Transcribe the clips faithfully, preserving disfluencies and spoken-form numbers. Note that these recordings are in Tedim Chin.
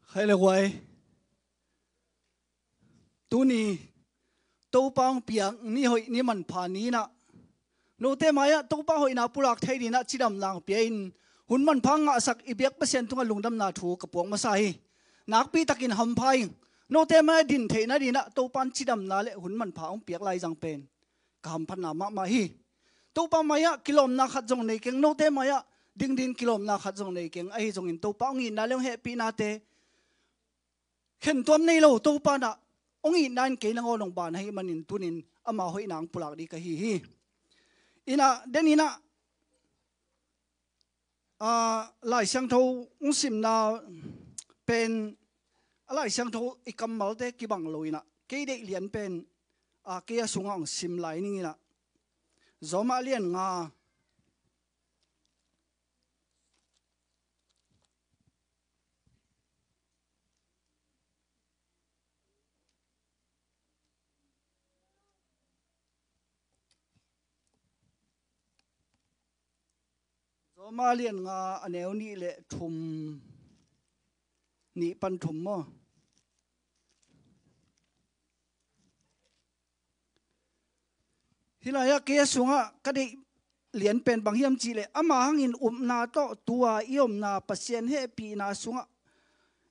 Khai le guai. Tuni Topa hong piak ni hoih ni manpha ni-in ah, note mai-ah Topa hoihna pulak thei dingin ah cidamna hong pia in, hun manpha ngahsak i biak Pasian tungah lungdamna thu ka puak masa hi. Nakpi takin hampha ing. Note mai-ah din theih nadingin ah Topa in cidamna le hun manpha hong piak lai zang pen ka hamphatna mahmah hi. Topa mai-ah kilawmna khat zong nei keng, note mai-ah dingdin kilawmna khat zong nei keng. Ahi zongin Topa hong itna le hong hehpihnate khentuam nei lo, Topa in ah hong itna in kei nangawn hong ban ahih manin tunin ama hoihna hong pulak ding ka hi hi. In ah, den in ah, a, Lai Siangtho hong simna pen, a, Lai Siangtho i kammalte kibang lo in ah, kei deih lian pen, a, kei a sungah hong sim lai ning in ah, Rom a lian nga, Rom a lian nga, a neu nih le thum, nih pan thum maw? Hih lai-ah kei a sungah ka deih lian pen bang hiam cih leh, ama hangin upna tawh tua i omna Pasian hehpihna sungah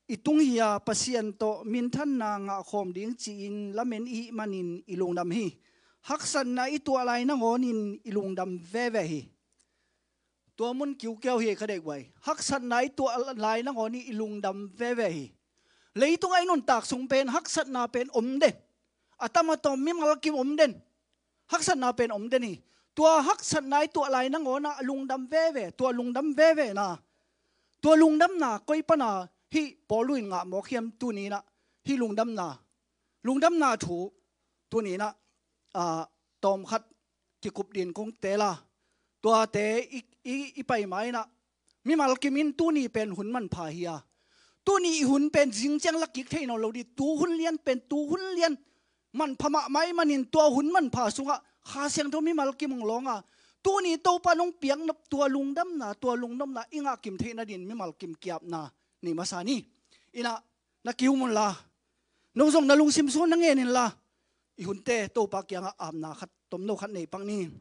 i tung hi a, Pasian tawh minthanna ngahkhawm ding ci-in lamen i hih manin i lungdam hi. Haksatna i tuah lai nangawnin i lungdam veve hi. Tua mun kiukiau hi ka deih guai. Haksatna i tuah lai nangawnin i lungdam veve hi. Leitungah i nuntak sung pen haksatna pen om den. A tam a tawm mimal kim om den. Haksatna pen om den hi. Tua haksatna i tuah lai nangawnah a lungdam veve, tua lungdam vevena, tua lungdamna koi pana hih Paul in ngah mawk hiam? Tuni-in ah hih lungdamna, lungdamna thu tuni-in ah, a, tawmkhat kikup dingin kong teel a, tuate i, i, i pai ma-in ah, mimal kim in tuni pen hun manpha hi a, tuni i hun pen zing ciang la kik thei nawn lo ding, tu hun lian pen tu hun lian manpha mahmah ahih manin tua hun manpha sungah Kha Siangtho mimal kim hong lawng a, tuni Topa in hong piakna tua lungdamna, tua lungdamna i ngah kim theih nadingin mimal kim ki-apna nei masa ni. In ah, na ki-um unla, no zong na lungsim sungah na ngen inla, i hunte Topa kiangah apna khat tomno khat nei pak ni.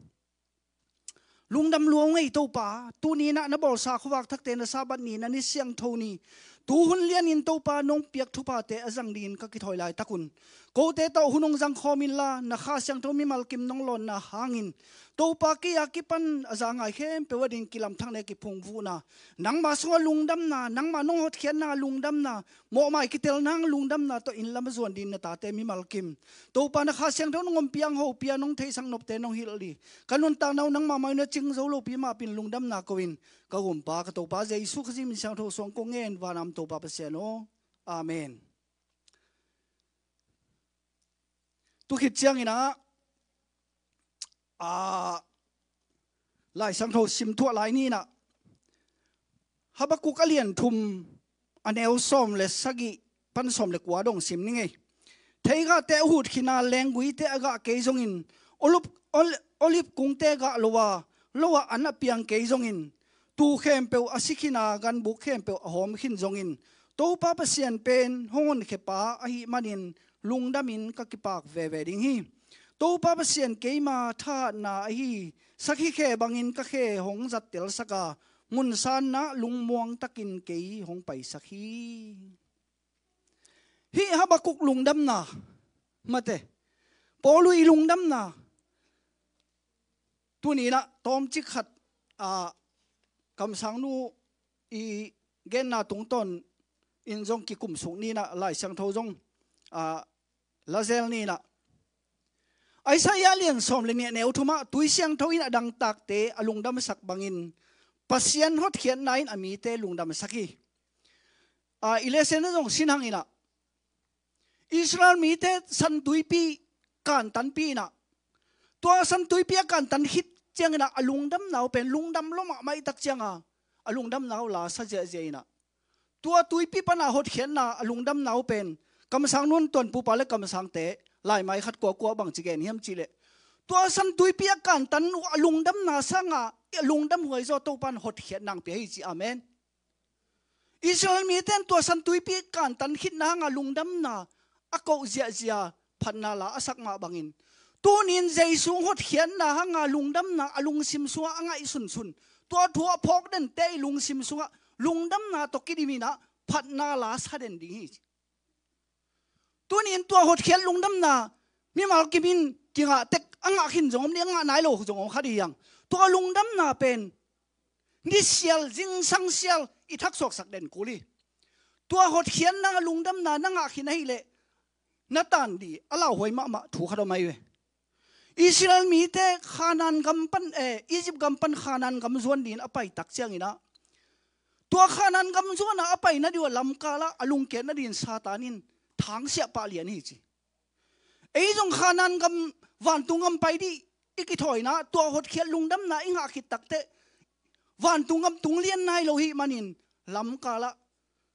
Lungdam lua ung ei Topa, tuni-in ah na bawlsa khuavak thakte na Sabbath ni, na ni siangtho ni, tu hun lianin Topa nong piak thuphate a zang dingin ka kithawi laitak un, kote tawh hun hong zangkhawm inla, na Kha Siangtho mimal kim nong lawnna hangin Topa, kei a kipan a za ngai khempeuh adingin kilamthakna, kiphungvuhna, nangma sungah lungdamna, nangma nong hotkhiatna lungdamna, mawhmai kitelna lungdamna tawh inn lam a zuan dingin na tate mimal kim, Topa, na Kha Siangtho nong ompih a, hong hopih a, nong theihsak nopte nong hilh ding, ka nuntakna uh nangma mai-ah na cing zo lopi mahpin lungdamna ko-in, ka Gumpa, ka Topa Jesu Khazih min siangtho suang kong ngen, vana om Topa Pasian aw. Amen. Tu khit ciangin ah, a, Lai Siangtho sim thuah lai ni-in ah, Habakkuk a lian thum, a neu sawm le sagih pan sawm le kua dong sim ni ngei. Theigahte a hut khin a, lengguite a gah kei zongin, olip, ol-, olip kungte gah lo a, lo-ah an a piang kei zongin, tuu khempeuh a si khin a, ganbuk khempeuh a hawm khin zongin, Topa Pasian pen hong honkhia pa ahih manin lungdamin ka kipak veve ding hi. Topa Pasian keima thahatna ahi sakhi khe bangin ka khe hong zattelsak a, mun sanna lungmuang takin kei hong paisak hi. Hih Habakkuk lungdamna, mate, Paul i lungdamna, tuni-in ah tawmcik khat, a, kamsangnu i genna tungtawn in zong kikumsuk ni-in ah, Lai Siangtho zong, a, la zel ni-in ah, Isaiah lian sawm le nih, a neu thum ah, tui siangtho in a dangtakte a lungdamsak bangin Pasian hotkhiatna in a mite lungdamsak hi. A, i lesson ah zong sin hang in ah, Israel mite San Tuipi kantanpih in ah, tua San Tuipi a kantan khit ciangin ah a lungdamna uh pen, lungdam lua mahmah i tak ciang a, a lungdamna uh la sa ziahziah in ah, tua tuipi pan a hotkhiatna a lungdamna uh pen, kamsangnu in tuanpupa le kamsangte laimai khat kuakua bangci gen hiam cih leh, tua San Tuipi a kantan uh a lungdamna sang a, a lungdam huai zaw Topa in hotkhiatna hong pia hi ci. Amen. Israel mite in tua San Tuipi kantan khitna hanga lungdamna a koh ziahziah phatna la a sak mah bangin, tuni-in Jesu hotkhiatna hanga lungdamna a lungsim sungah a ngaihsunsun, tua thu a phawk dente i lungsim sungah lungdamna tawh kidim in ah phatna la sa den ding hi. Tuni-in tua hotkhiat lungdamna mimal kim in kingah tek a ngah khin zong om ding, a ngah nai lo zong om kha ding hi hang. Tua lungdamna pen nisial, zingsang sial i thaksuaksak den kul hi. Tua hotkhiatna lungdamna na ngah khin ahih leh na tan ding a lauhuai mahmah thu khat om ahi ve. Israel mite Khanaan gam pan, eh, Egypt gam pan Khanaan gam zuan dingin a pai tak ciangin ah, tua Khanaan gam zuan a a pai nading uh a lamkal ah a lungkiat nadingin Satan in thangsiah pah lian hi ci. Ei zong Khanaan gam, vantung gam pai ding i kithawina, tua hotkhiat lungdamna i ngah khit takteh vantung gam tung lian nai lo hi manin lamkal ah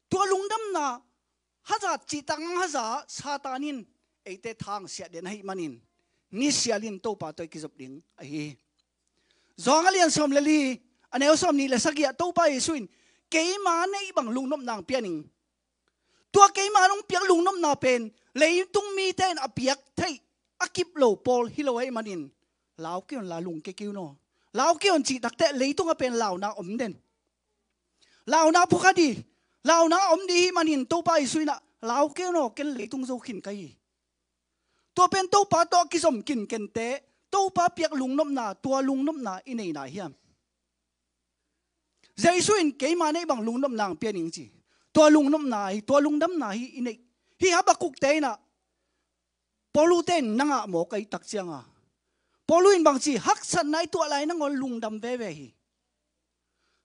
tua lungdamna hazat cihtak ngang haza Satan in eite thangsiah den ahih manin nisial in Topa tawh i kizop ding ahi hi. Johan a lian sawm le li, a neu sawm nih le sagih ah Topa Jesu in, "Keima neih bang lungnopna hong pia ning. Tua keima hong piak lungnopna pen leitung mite in a piak theih a kip lo pawl hi lo ahih manin lau kei un la, lungkia kei un aw. Lau kei un," cih takteh leitung ah pen launa om den. Launa phukha ding, launa om ding ahih manin Topa Jesu in ah, "Lau kei un aw, ken leitung zo khin ka hi." Tua pen Topa tawh a kizom kinkente, Topa piak lungnopna, tua lungnopna i neihna hiam? Jesu in, "Keima neih bang lungnopna hong pia ning," ci. Tua lungnopna hi, tua lungdamna hi i neih. Hih Habakkuk-te in ah Paulu-te in na ngah mawk ahih tak cianga, Paulu in bang ci, haksatna i tuah lai nangawn lungdam veve hi.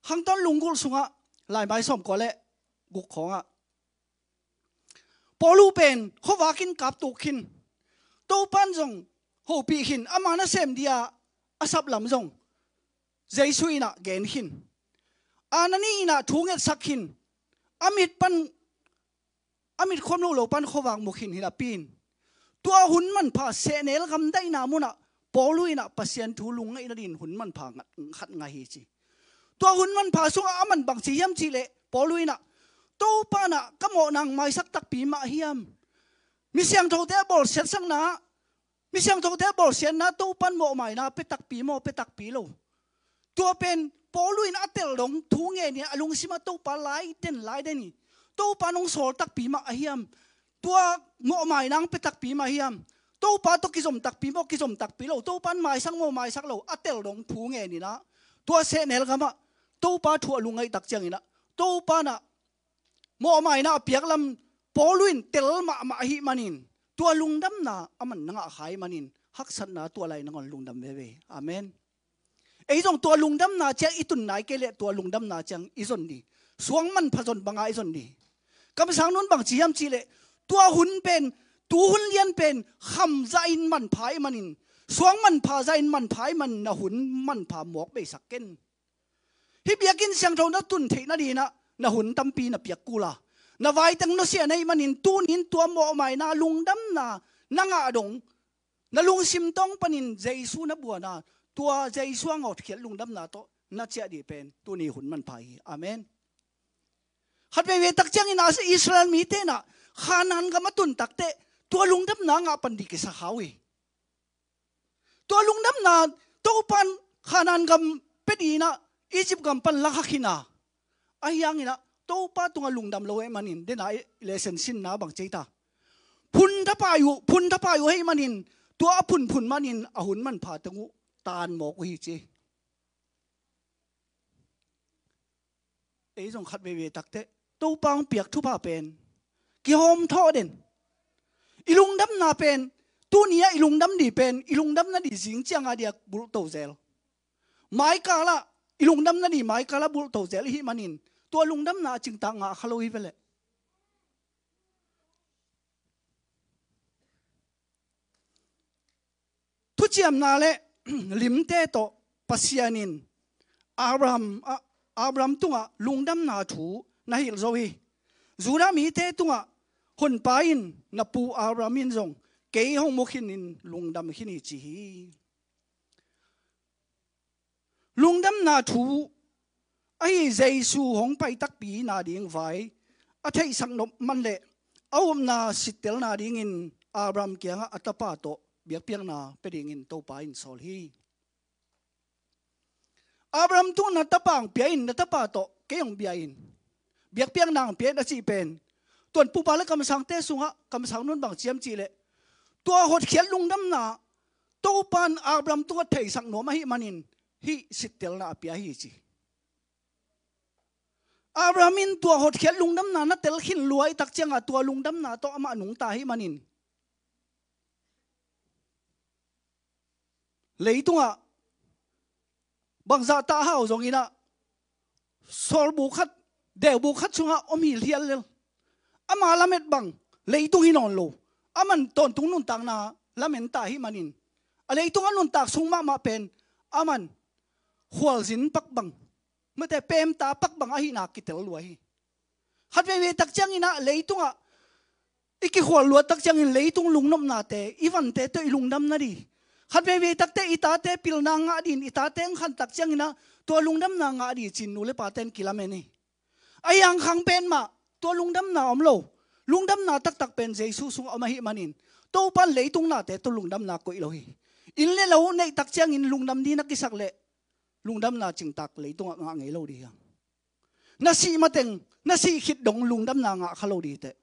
Hangtawn Lunggulh sungah, Laimai sawmkua le guk khawngah, Paulu pen khuavak in kaptuk khin, Topa in zong hopih khin, ama nasem dia a sap lam zong Jesu in ah gen khin. Anani in ah thu ngetsak khin, a mit pan, a mit khuam lo lo pan khuavak mu khin hi napi in, tua hun manpha sehnel gamdaihna munah Paulu in ah Pasian thu lungngaih nadingin hun manpha ngat, khat ngah hi ci. Tua hun manpha sungah aman bang ci hiam cih leh, Paulu in ah, "Topa in ah ka mawhna hong maisak takpi mah hiam? Mi siangthote a bawlsiatsakna, mi siangthote a bawlsiatna Topa in mawhmaina pia takpi maw, pia takpi lo?" Tua pen Paulu in a tel dong thu ngenin a lungsim ah Topa lai den, lai den hi. "Topa in hong sawl takpi mah a hiam? Tua mawhmaina hong pia takpi mah hiam? Topa tawh kizom takpi maw, kizom takpi lo? Topa in maisak maw, maisak lo?" A tel dong thu ngenin ah, tua sehnel gamah Topa thu a lungngaih tak ciangin ah, Topa in ah mawhmaina a piak lam Paulu in tel mahmah ahih manin, tua lungdamna aman na ngah kha ahih manin, haksatna tuah lai nangawn lungdam veve. Amen. Ei zong tua lungdamna ciang i tun nai kei leh, tua lungdamna ciang i zon ding, suang manpha zon banga i zon ding. Kamsang nun bang ci hiam cih leh, tua hun pen, tu hun lian pen kham zahin manpha ahih manin, suang manpha zahin manpha ahih manin na hun manpha mawk beisak ken. Hih biakinn siangtho na tun theih nadingin ah na hun tampi na piak kul a, na vaiteng nusia na hih manin, tuni-in tua mawhmaina, lungdamna na ngah dong, na lungsim tawng panin Jesu na buan a, tua Jesu a hotkhiat lungdamna tawh na ciah ding pen tuni hun manpha hi. Amen. Khat veivei tak ciangin ah Israel mite in ah Khanaan gam a tun takteh tua lungdamna ngah pan ding kisa kha uh hi. Tua lungdamna, Topa in Khanaan gam pia dingin ah Egypt gam pan lakhia khin a, ahi hangin ah Topa tungah lungdam lo ahih manin, dena i lesson sinna bang ci ei ta? Phun thapai uh, phun thapai uh ahih manin, tua a phunphun manin a hun manpha teng uh tan mawk uh hi ci. Ei zong khat veivei takteh Topa hong piak thupha pen kihawm thawh den. I lungdamna pen, tuni-ah i lungdam ding pen, i lungdamna ding zing cianga dia bulhto zel. Maikal ah i lungdamna ding maikal ah bulhto zel i hih manin, tua lungdamna a cingtak ngah kha lo hi ve leh. Thuciamna le limte tawh Pasian in Abraham, a, Abraham tungah lungdamna thu na hilh zo hi. Judah mite tungah Honpa in, "Na pu Abraham in zong kei hong mu khinin lungdam khin hi," ci hi. Lungdamna thu Ahi Jesu hong pai takpi nading vai a theihsak nop man leh a upna sittelna dingin Abraham kiangah a tapa tawh biakpiakna pia dingin Topa in sawl hi. Abraham tungah na tapa hong pia in, na tapa tawh kei hong bia in, biakpiakna hong pia in a cih pen, tuan pupa le kamsangte sungah kamsang nun bang ci hiam cih leh, tua hotkhiat lungdamna Topa in Abraham tungah theisak nuam ahih manin hih sittelna a pia hi ci. Abraham in tua hotkhiat lungdamna na tel khin lua i tak ciangah tua lungdamna tawh amah nungta ahih manin, leitungah bangzah ta hau zongin ah, sawlbuk khat, deubuk khat sungah om hi lial lel. Ama lamet bang leitung hi nawn lo. Aman tawntung nuntakna lamen ta ahih manin, a leitungah nuntak sung mahmah pen aman khualzin pak bang, mate, pemta pak bang ahihna kitel lua hi. Khat veivei tak ciangin ah leitungah i kikhual luat tak ciangin leitung lungnopnate, i vante tawh i lungdam nading, khat veivei takte i tate pilna ngah ding, i tate hong khan tak ciangin ah tua lungdamna ngah ding ci-in nu le pate in kilamen hi. Ahi hang khang pen mah tua lungdamna om lo. Lungdamna taktak pen Jesu sungah om ahih manin, Topa in leitung nate tawh lungdamna koih lo hi. Inn le lo neih tak ciangin lungdam ding na kisak leh, lungdamna cingtak leitungah ngah ngei lo ding hi hang. Na sih mateng, na sih khit dong lungdamna ngah kha lo ding hi teh.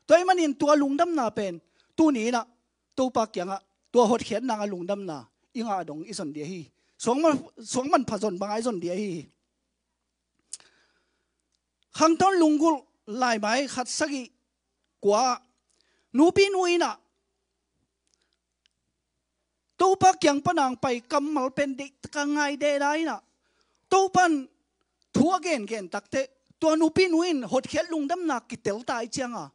Tua ahih manin tua lungdamna pen tuni in ah Topa kiangah tua hotkhiatna ngah lungdamna i ngah dong i zon ding ahi hi. Suangman, suangman pha zon bangah i zon ding ahi hi. Khangton lunggulh laimai khat sagih kua, nupinu in ah Topa kiang pana hong pai kammal pen deih taka ngai deda in ah, Topa in thu a gengen takteh, tua nupinu in hotkhiat lungdamna kitel ta i cianga,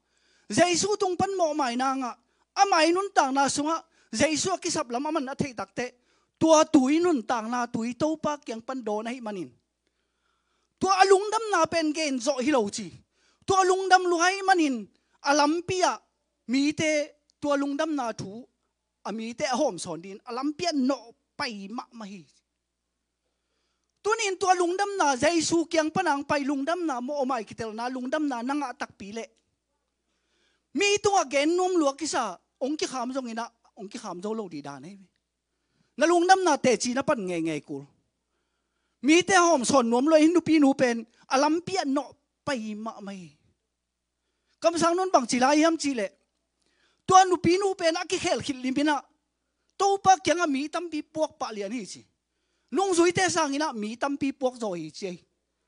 Jesu tung pan mawhmaina ngah, ama i nuntakna sungah Jesu a kisap lam aman a theih takteh, tua tui nuntakna tui Topa kiang pan dawn ahih manin, tua a lungdamna pen gen zawh hi lo ci. Tua lungdam lua ahih manin a lampi ah mite tua lungdamna thu a mite a hawmsawn dingin a lampi ah nawh pai mahmah hi. Tunin tua lungdamna, Jesu kiang pana hong pai lungdamna, mawhmai kitelna lungdamna na ngah takpi leh, mi tungah gen nuam lua kisa, hong kikham zongin ah hong kikham zo lo ding dan ahi ve. Na lungdamna teci na pan ngeingei kul. Mite hawmsawn nuam lo hi nupinu pen a lampi ah nawh pai mahmah hi. Kamsang nun bang ci lai hiam cih leh, tua nupinu pen a kikhel khit limin ah Topa kiangah mi tampi puak pah lian hi ci. Nungzuite sangin ah mi tampi puak zaw hi ci ahi.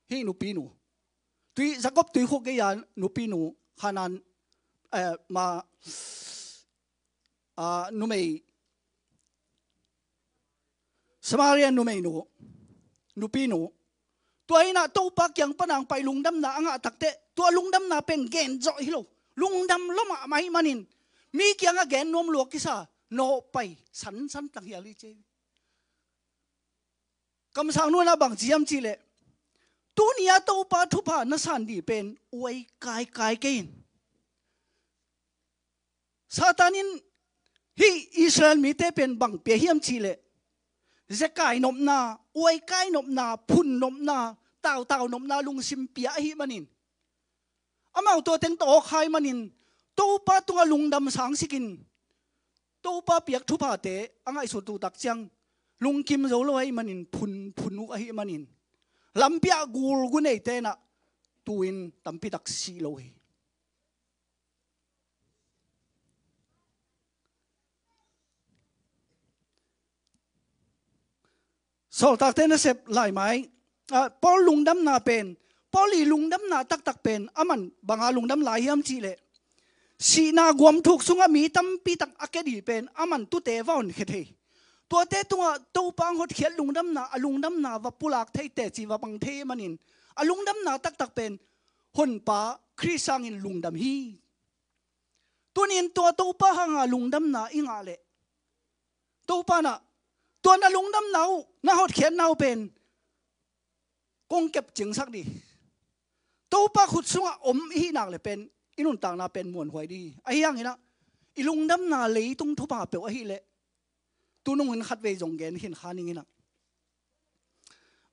Hih nupinu, tui, Jakob tuikhuk gei-a nupinu, Hanan, eh, ma, ah, numei, Samaria numeinu, nupinu, tua in ah Topa kiang pana hong pai lungdamna a ngah takteh, tua lungdamna pen gen zawh hi lo. Lungdam lua mahmah ahih manin, mi kiangah gen nuam lua kisa, nawh pai, sansan tang hial hi ci. Kamsang nun ah bang ci hiam cih leh, tuni a Topa thupha na san ding pen uai kaikai kei in. Satan in hih Israel mite pen bang pia hiam cih leh, zekai nopna, uaikai nopna, phun nopna, tautau nopna lungsim pia ahih manin, amau tua teng tawh awk hai manin, Topa tungah lungdam sangsikin, Topa piak thuphate a ngaihsut uh tak ciang lungkim zo lo ahih manin, phun, phun uh ahih manin, lampi ah gulgu neite in ah tu-in tampi tak si lo hi. Sawltakte nasep laimai, ah, Paul lungdamna pen, Paul i lungdamna taktak pen aman banga lungdam lai hiam cih leh, sihna guam thuk sungah mi tampi tak a kia ding pen aman tute va honkhia thei. Tuate tungah Topa hong hotkhiat lungdamna, a lungdamna va pulak thei, teci va pang thei manin, a lungdamna taktak pen Honpa Khrist sangin lungdam hi. Tunin tua Topa hanga lungdamna i ngah leh, Topa in ah tua na lungdamna uh, na hotkhiatna uh pen kong kepcingsak ding, Topa khut sungah om i hih nak leh pen i nuntakna pen muanhuai ding. Ahi hangin ah i lungdamna leitung thupha peuh ahih leh, tunungin khatvei zong gen khin kha ning in ah,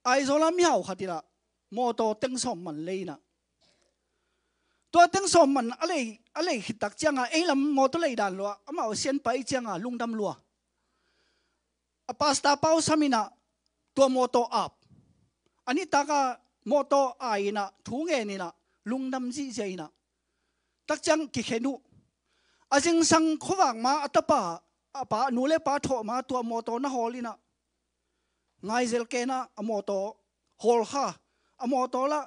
Aizawl ah mihau khat in ah mawtaw teng sawm man lei inah, tua teng sawm man a lei, a lei khit tak ciangah ei lam mawtaw lei dan lua, amau sianpa i ciangah lungdam lua. A pasta pau sam inah tua mawtaw ap, a nitak a mawtaw ai inah thu ngen inah lungdam zihziah inah, tak ciang kikhen uh. A zingsang khuavak ma a tapa, a pa, nu le pa thawh ma tua mawtaw na hawl inah, ngaizel ken ah a mawtaw hawl kha, a mawtaw lah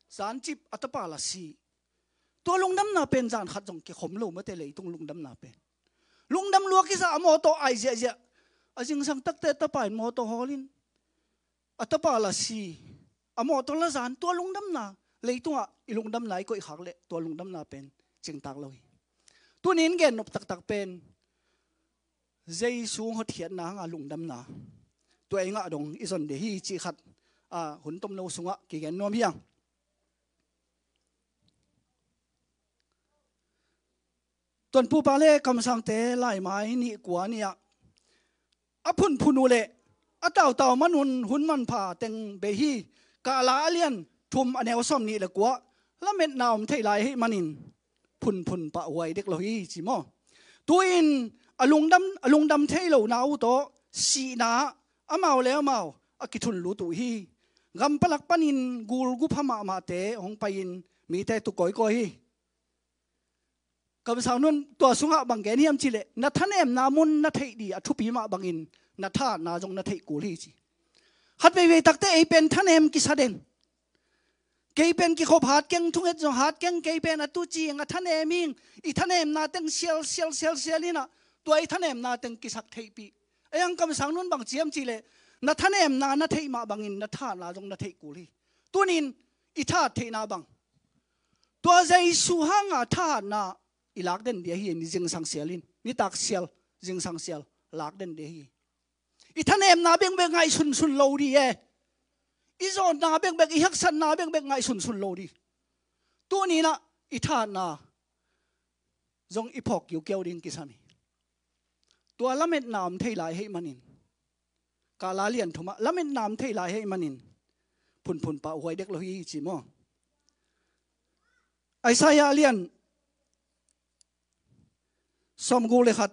zancip a tapa lah si. Tua lungdamna pen zan khat zong kikhom lo mate, leitung lungdamna pen. Lungdam lua kisa, a mawtaw ai ziahziah. A zingsang takte tapa in mawtaw hawl in a tapa lah si, a mawtaw lah zan, tua lungdamna, leitungah i lungdamna i koih khak leh tua lungdamna pen cingtak lo hi. Tuni in gen nop taktak pen Jesu hotkhiatna hanga lungdamna, tua i ngah dong i zon ding hi cih khat, a, hun tomno sungah kigen nuam hi hang. Tuanpupa le kamsangte laimai nih kua ni-ah a phunphun uh leh a tautau man un hun manpha teng bei hi. Kahla a lian thum a neu sawm nih le kua, lametna om thei lai ahih manin phunphun pah huai dek lo hi, ci maw? Tu-in a lungdam, a lungdam thei lona uh tawh sihna ah amau le amau a kithun lut uh hi. Gam palak panin gul gupha mahmahte hong pai-in mite tu kawikawi hi. Kamsang nun tua sungah bang gen hiam cihleh, na thanemna mun na theih ding a thupi mah bangin na thahatna zong na theih kul hi, ci. Khat veivei takte ei pen thanem kisa den. Kei pen kikhop hat keng, thunget zong hat keng, kei pen a tucing a thanem ing, i thanemna teng sial, sial, sial, sial inah tua i thanemna teng kisak theihpih. Ei ang kamsang nun bang ci hiam cihleh, na thanemna na theih mah bangin na thahatna zong na theih kul hi. Tunin i thahat theihna bang, tua Jesu hanga thahatna i lak den ding ahi, ni zingsang sial in, nitak sial, zingsang sial lak den ding ahi. I thanemna bekbek ngaihsunsun lo ding e. I zawnna bekbek, i haksatna bekbek ngaihsunsun lo ding. Tuni inah i thahatna zong i phawk kiukiau ding kisam hi. Tua lametna om thei lai ahih manin, Kahla lian thumah lametna om thei lai ahih manin phunphun pah huai dek lo hi, ci maw? Isaiah lian sawmguk le khat,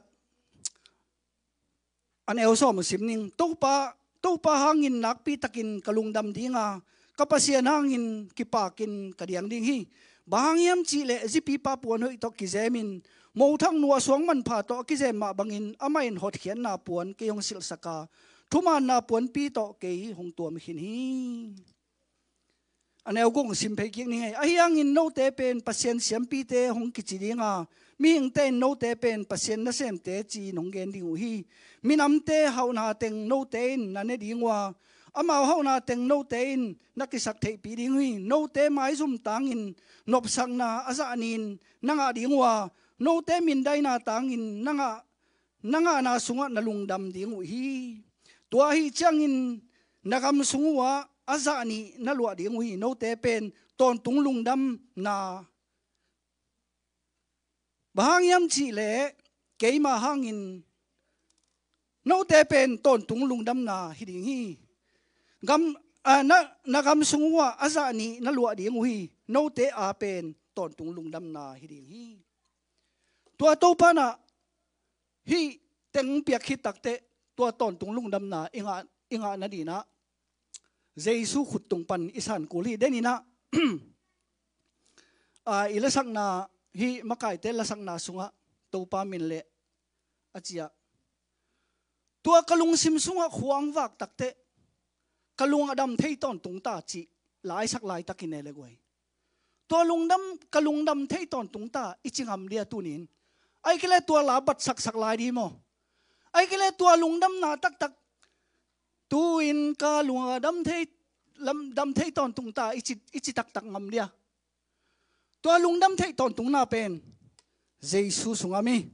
a neu sawm uh sim ning. Topa, Topa hangin nakpitakin ka lungdam dinga, ka Pasian hangin kipakin ka diang ding hi. Bang hang hiam cihleh zipipa puan hoih tawh kizemin, mothang nu a suang manpha tawh a kizem mah bangin amah in hotkhiatna puan kei hong silhsak a, thumaanna puanpi tawh kei hong tuam khin hi. A neu guk sim phei kik ning ei. Ahi hangin note pen Pasian siampite hong kici dinga, mihingte in note pen Pasian nasemte ci-in hong gen ding uh hi. Minamte hauhna teng note in na ne ding uh a, amau hauhna teng note in na kisak theihpih ding uh hi. Note maizum tangin nopsakna a zah ni-in na ngah ding uh a, note mindaina tangin na ngah, na ngahna sungah na lungdam ding uh hi. Tua ahih ciangin na gam sung uhah a zah nih na luah ding uh hi. Note pen tawntung lungdamna, bang hang hiam cihleh keima hangin note pen tawntung lungdamna hi ding hi. Gam, a, na, na gam sung uhah a zah nih na luah ding uh hi. Note a pen tawntung lungdamna hi ding hi. Tua Topa nah hih teng piak khit takteh tua tawntung lungdamna i ngah, i ngah nadinah Jesu khut tung pan i san kul hi. Deninah, a, i lasakna, hih makaite lasakna sungah Topa min leh a ciah, tua ka lungsim sungah khuang vak takteh ka lung a dam thei tawntung ta cih laisak laitakin e le guai. Tua lungdam, ka lungdam thei tawntung ta i ci ngam dia tunin? Ai kei le tua la batsaksak lai di maw? Ai kei le tua lungdamna taktak, tu-in ka lung a dam thei, lam, dam thei tawntung ta i ci, i ci taktak ngam dia? Tua lungdam thei tawntungna pen Jesu sungah mi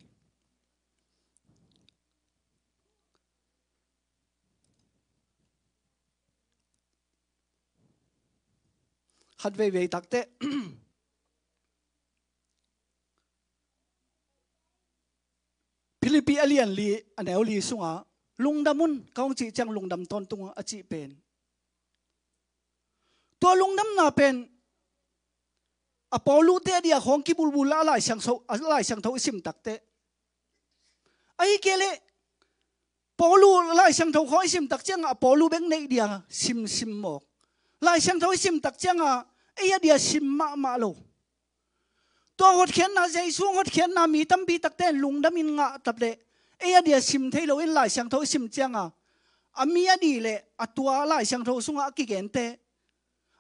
khat veivei takteh Philippi a lian li, a neu li sungah lungdam un, ka hong cih ciang lungdam tawntung a cih pen, Tua lungdamna pen a Paulu te a dia khawng kibulbul a Lai Siangtho, a Lai Siangtho i sim takte. Ahi kei leh Paulu Lai Siangtho khawng i sim tak ciangah a Paulu bek neih dia simsim mawk. Lai Siangtho i sim tak ciangah ei a dia sim mahmah lo. Tua hotkhiatna, Jesu hotkhiatna mi tampi takte in lungdam in ngah tak leh ei a dia sim thei lo in Lai Siangtho i sim ciangah a mi a dih leh a tua Lai Siangtho sungah a kigente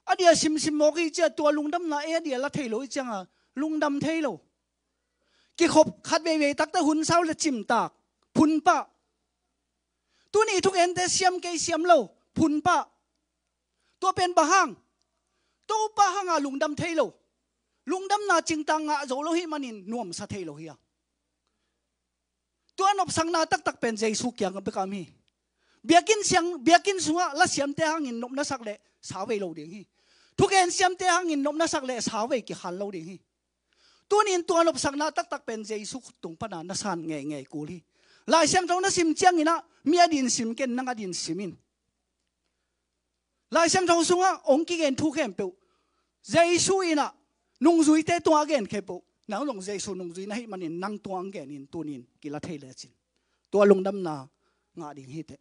a dia simsim mawk hi cia tua lungdamna ei a dia la thei lo hi ciangah lungdam thei lo. Kikhop khat veivei takte hun sau le cimtak phun pah. Tuni thugente siam kei siam lo phun pah. Tua pen bang hang? Topa hanga lungdam thei lo. Lungdamna cingtak ngah zo lo hi manin nuamsa thei lo hi a. Tua nopsakna taktak pen Jesu kiang a bek a om hi. Biakinn siang, biakinn sungah lasiamte hangin nopna sak leh sau vei lo ding hi. Thugen siamte hangin nopna sak leh sau vei kikhan lo ding hi. Tunin tua nopsakna taktak pen Jesu khut tung pana na san ngeingei kul hi. Lai Siangtho na sim cianginah mi a din sim ken, nang a din sim in. Lai Siangtho sungah hong kigen thu khempeuh Jesu inah nungzuite tungah a gen khempeuh nang zong Jesu nungzui na hih manin nang tungah hong genin tunin kila thei lecin tua lungdamna ngah ding hi teh.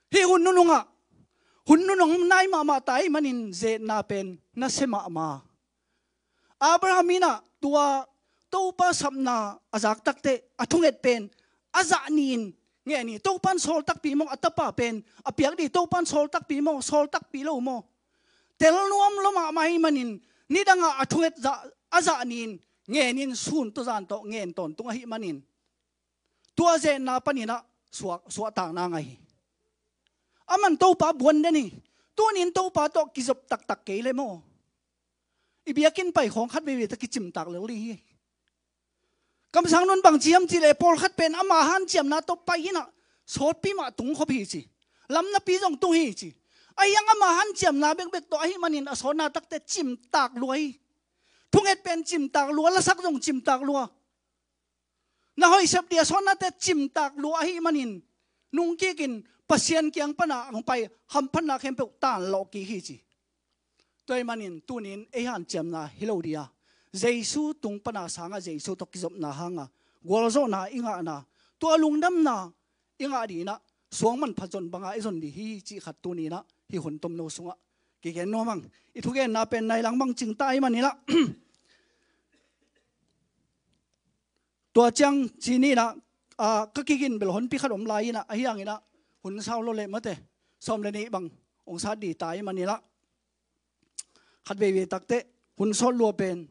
Hih hun nunungah hun nunung nai mahmah ta ahih manin zetna pen na sia mahmah. Abraham inah tua Topa sapna a zak takte a thunget pen a zah ni-in ngen hi. Topan sawl takpi maw, a tapa pen a piak dih Topan sawl takpi maw, sawl takpi lo maw, tel nuam lo mahmah ahih manin nidangah a thunget zah, a zah ni-in ngenin sun tawh zan tawh ngen tawntung ahih manin tua zetna paninah suah, suahtakna ngah hi. Aman Topa buan den hi. Tunin Topa tawh kizop taktak kei le maw, i biakinn pai khawng khat veivei ta kicimtak lel ding hi. Kamsang nun bang ci hiam cih leh pawlkhat pen ama hanciamna tawh pai inah sawtpi mah tung khop hi ci. Lam napi zong tung hi ci. Ahi hang ama hanciamna bekbek tawh ahih manin a sawtna takte cimtak lua hi. Thunget pen cimtak lua, lasak zong cimtak lua. Na hoih sep dih a sawtnate cimtak lua ahih manin nungkikin Pasian kiang pana hong pai hamphatna khempeuh tanlawh kik hi ci. Tua ahih manin tunin ei hanciamna hi lo dih a, Jesu tung pana sangah Jesu tawh kizopna hanga gualzawhna i ngahna, tua lungdamna i ngah dih inah suang manpha zon banga i zon dih hi cih khat tuninah hih hun tomno sungah kigen nuam ang. I thugenna pen nai lang bang cingta ahih maninah tua ciang ci ni inah, ah, ka kigin bel honpi khat om lai inah, ahi hanginah hun sau lo leh mate, sawm le nih bang hong sat dih ta ahih maninah khat veivei takte hun sawt lua pen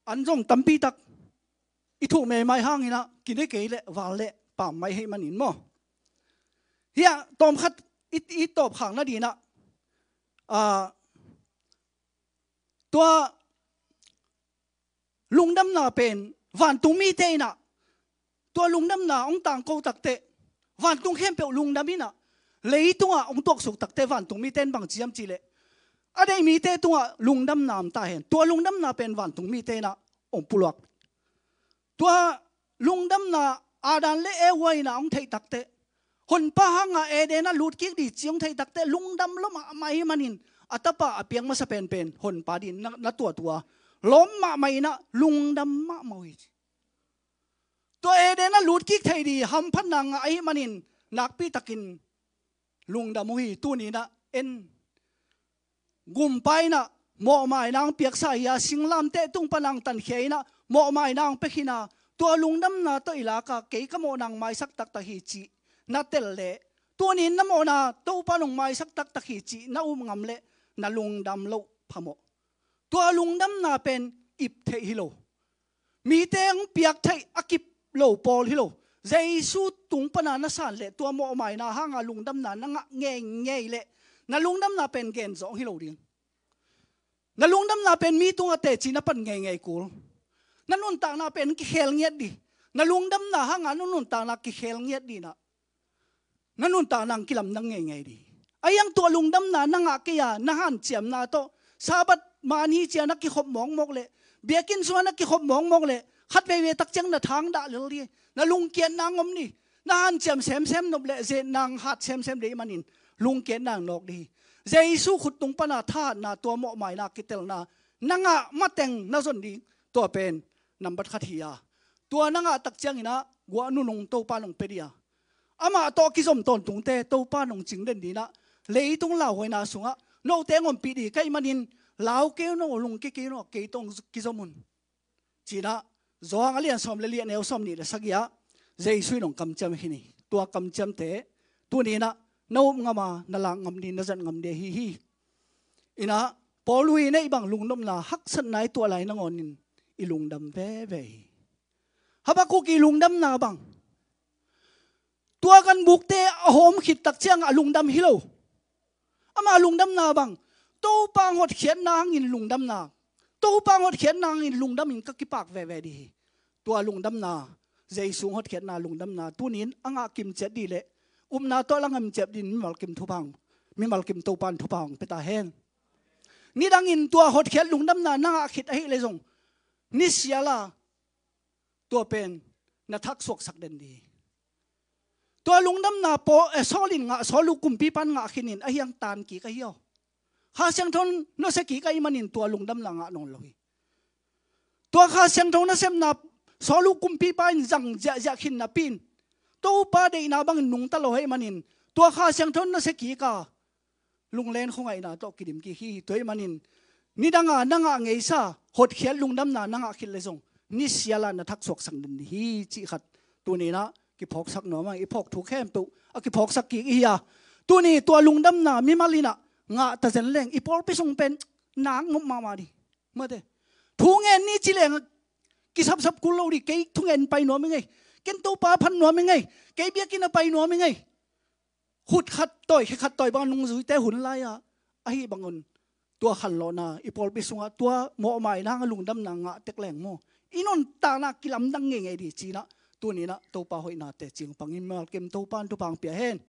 an zong tampi tak i thuh meimai hanginah kine kei leh val leh pam mai ahih manin maw. Hiah tawmkhat i, i tawpkhak nadinah, ah, tua lungdamna pen vantung mite inah tua lungdamna hong tangko takte, vantung khempeuh lungdam inah leitungah hong tuaksuk takte vantung mite in bang ci hiam cih leh a deih mite tungah lungdamna om ta hen. Tua lungdamna pen vantung mite inah hong puluak. Tua lungdamna Adam le Eva inah hong theih takte, honpa hanga Eden ah lutkik dih ci hong theih takte lungdam lo mahmah ahih manin a tapa a piak masa penpen honpa dih na, na tuatua lawm mahmah inah lungdam mahmah uh hi ci. Tua Eden ah lutkik thei dih hamphatna ngah ahih manin nakpitakin lungdam uh hi. Tuninah en gumpa inah mawhmaina hong piaksa hi a, singlamteh tung pana hong tankhia inah mawhmaina hong pia khin a, tua lungdamna tawh i laka kei ka mawhna hong maisak taktak hi cih na tel leh, tunin na mawhna Topa in hong maisak taktak hi cih na up ngam leh na lungdam loh phamawh. Tua lungdamna pen ip theih hi lo. Mite hong piak theih a kip lo pawl hi lo. Jesu tung pana na san leh tua mawhmaina hanga lungdamna na ngah ngeingei leh na lungdamna pen gen zawng hi lo ding. Na lungdamna pen mi tungah teci na pan ngeingei kul. Na nuntakna pen kikhel ngiat dih. Na lungdamna hanga na nuntakna kikhel ngiat dih inah na nuntakna hong kilamdang ngeingei dih. Ahi hang tua lungdamna na ngah kei a, na hanciamna tawh Sabbath man hi cia na kikhop mawkmawk leh, biakinn sungah na kikhop mawkmawk leh, khat veivei tak ciang na thang dah lel dih. Na lungkiatna hong om dih. Na hanciam semsem nop leh zetna hong hat semsem dih ahih manin lungkiatna hong nawk dih hi. Jesu khuttung pana thahatna, tua mawhmaina, kitelna na ngah mateng na zon ding, tua pen nambat khat hi a, tua na ngah tak cianginah guah nunung Topa nong pia dih a, amah tawh kizom tawntungte Topa nong cing den dinah, leitung lauhuaina sungah note ngompih dih ka hih manin lau kei un aw, lungke kei un aw, kei tawh kizom un, cinah Johan a lian sawm le li, a neu sawm nih le sagih ah Jesu in hong kamciam hi ni. Tua kamciamte tuninah na up ngam a, na lak ngam ding, na zat ngam ding ahi hi. Inah Paul uh i neih bang lungdamna, haksatna i tuah lai nangawnin i lungdam veve hi. Habakuk i lungdamna bang, tua ganbukte a hawm khit tak ciang a lungdam hi lo. Ama lungdamna bang, Topa hotkhiatna hangin lungdamna, Topa hotkhiatna hangin lungdamin ka kipak veve dih hi. Tua lungdamna, Jesu hotkhiatna lungdamna tunin a ngah kimciat dih le upna tawh la ngam ciat dih mimal kim thupha, mimal kim Topa in thupha hong pia ta hen. Nidangin tua hotkhiat lungdamna na ngah khit ahih leh zong, nisiala tua pen na thak suaksak den dih hi. Tua lungdamna Paul, eh, Saul in ngah, Saul uh kumpipa in ngah khinin a hiang tan kik ahi aw. Kha Siangtho in nusia kik ahih manin tua lungdamna ngah nawn lo hi. Tua Kha Siangtho nasepna Saul uh kumpipa in zang ziahziah khin napi in Topa deihna bangin nungta lo ahih manin tua Kha Siangtho in nusia kik a, lunglen khuangaihna tawh kidim kik hi. Tua ahih manin nidanga na ngah ngeisa hotkhiat lungdamna na ngah khit leh zong, nisiala na thak suaksak den dih hi cih khat tuninah kiphawksak nuam a, i phawk thu khempeuh a kiphawksak kik i hi a. Tuni tua lungdamna mimal inah ngah ta zen leng i pawlpi sung pen nak ngop mahmah dih. Mate, thungen ni ci leng kisapsap kul lo dih. Kei thungen pai nuam i ngei, ken Topa phat nuam i ngei, kei biakinn a pai nuam i ngei. Khut khat tawi, khe khat tawi bang a nungzuite hun lai-a ahi bangun, tua khanlawhna i pawlpi sungah tua mawhmaina hang a lungdamna ngah tek leng maw, i nuntakna kilamdang ngeingei dih cinah tuninah Topa hoihnate cingpangin mimal kim Topa in thupha hong pia hen.